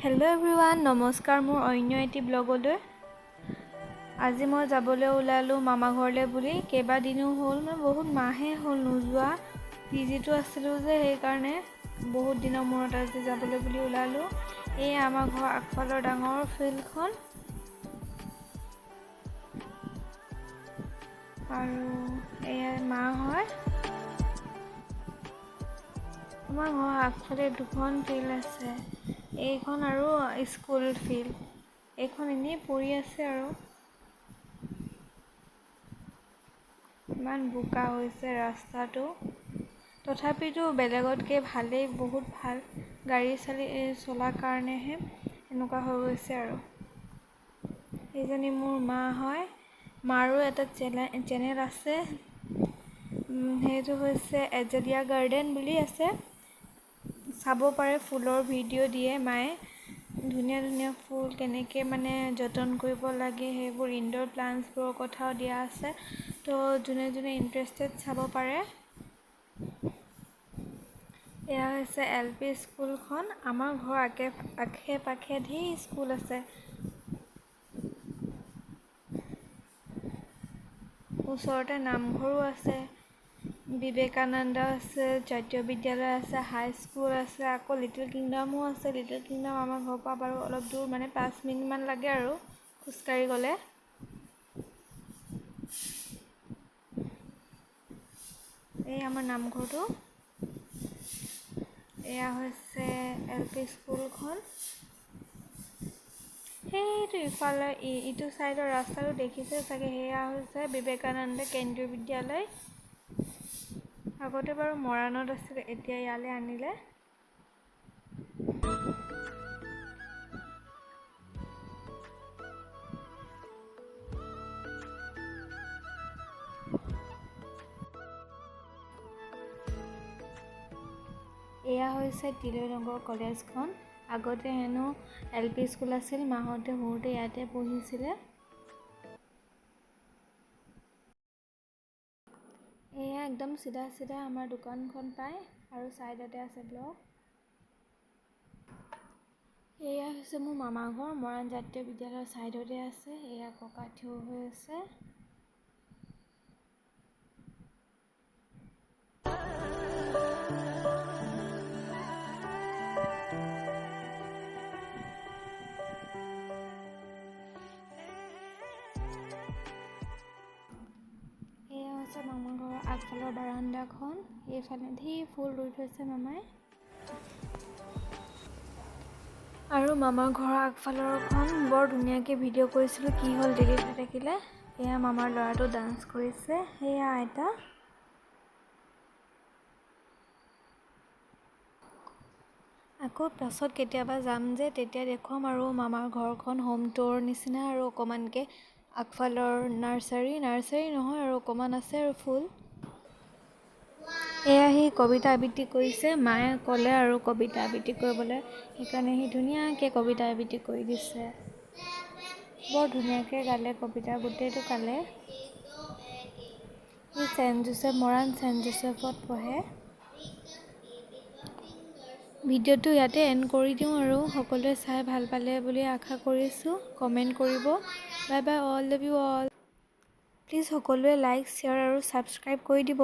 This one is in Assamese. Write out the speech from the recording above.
হেল্ল' এভৰিৱান, নমস্কাৰ। মোৰ অন্য এটি ব্লগলৈ আজি মই যাবলৈ ওলালোঁ মামা ঘৰলৈ বুলি। কেইবাদিনো হ'ল, মানে বহুত মাহে হ'ল নোযোৱা। পি জিটো আছিলোঁ যে, সেইকাৰণে বহুত দিনৰ মূৰত আজি যাবলৈ বুলি ওলালোঁ। এই আমাৰ ঘৰৰ আগফালৰ ডাঙৰ ফিল্ডখন আৰু এয়া মা হয়। আমাৰ ঘৰৰ আগফালে দুখন ফিল্ড আছে, এইখন আৰু স্কুল ফিল্ড। এইখন এনেই পৰি আছে আৰু ইমান বোকা হৈছে ৰাস্তাটো, তথাপিতো বেলেগতকৈ ভালেই, বহুত ভাল। গাড়ী চালি চলাৰ কাৰণেহে এনেকুৱা হৈ গৈছে। আৰু এইজনী মোৰ মা হয়। মাৰো এটা চেনেল আছে, সেইটো হৈছে এজেলিয়া গাৰ্ডেন বুলি আছে, চাব পাৰে। ফুলৰ ভিডিঅ' দিয়ে মায়ে, ধুনীয়া ধুনীয়া ফুল কেনেকৈ মানে যতন কৰিব লাগে, সেইবোৰ ইনড'ৰ প্লাণ্টছবোৰৰ কথাও দিয়া আছে। তো যোনে যোনে ইণ্টাৰেষ্টেড চাব পাৰে। এয়া হৈছে এল পি স্কুলখন। আমাৰ ঘৰৰ আশে পাশে ধেৰ স্কুল আছে। ওচৰতে নামঘৰো আছে, বিবেকানন্দ আছে, জাতীয় বিদ্যালয় আছে, হাই স্কুল আছে, আকৌ লিটিল কিংডমো আছে। লিটিল কিংডম আমাৰ ঘৰৰ পৰা বাৰু অলপ দূৰ, মানে 5 মিনিটমান লাগে আৰু খোজকাঢ়ি গ'লে। এই আমাৰ নামঘৰটো। এয়া হৈছে এল পি স্কুলখন। সেইটো ইফালে ইটো ছাইডৰ ৰাস্তাটো দেখিছে চাগে, সেয়া হৈছে বিবেকানন্দ কেন্দ্ৰীয় বিদ্যালয়। আগতে বাৰু মৰাণত আছিলে, এতিয়া ইয়ালৈ আনিলে। এয়া হৈছে তিলৈনগৰ কলেজখন। আগতে হেনো এল পি স্কুল আছিল, মাহঁতে সৰুতে ইয়াতে পঢ়িছিলে। এয়া একদম চিধা চিধা আমাৰ দোকানখন পায় আৰু ছাইডতে আছে ব্লক। এয়া হৈছে মোৰ মামা ঘৰ, মৰাণ জাতীয় বিদ্যালয়ৰ ছাইডতে আছে। এয়া ককা থিয় হৈ আছে। এয়া হৈছে মামা ঘৰৰ আগফালৰ বাৰাণ্ডাখন। এইফালে ধেৰ ফুল ৰুই থৈছে মামাই। আৰু মামাৰ ঘৰৰ আগফালৰখন বৰ ধুনীয়াকৈ ভিডিঅ' কৰিছিলোঁ, কি হ'ল, ডিলিট হৈ থাকিলে। এয়া মামাৰ ল'ৰাটো ডান্স কৰিছে। সেয়া আইতা। আকৌ পাছত কেতিয়াবা যাম যে, তেতিয়া দেখুৱাম আৰু মামাৰ ঘৰখন হোম টুৰ নিচিনা। আৰু অকণমানকৈ আগফালৰ নাৰ্চাৰী, নাৰ্চাৰী নহয় আৰু অকণমান আছে আৰু ফুল। এয়া সি কবিতা আবৃত্তি কৰিছে। মায়ে ক'লে আৰু কবিতা আবৃত্তি কৰিবলৈ, সেইকাৰণে সি ধুনীয়াকৈ কবিতা আবৃত্তি কৰি দিছে। বৰ ধুনীয়াকৈ গালে কবিতা, গোটেইটো গালে। সি চেণ্ট জোচেফ, মৰাণ চেণ্ট জোচেফত পঢ়ে। ভিডিঅ'টো ইয়াতে এণ্ড কৰি দিওঁ আৰু সকলোৱে চাই ভাল পালে বুলি আশা কৰিছোঁ। কমেণ্ট কৰিব। Bye bye all, love you all. Please সকলোৱে লাইক, শ্বেয়াৰ আৰু ছাবস্ক্ৰাইব কৰি দিব।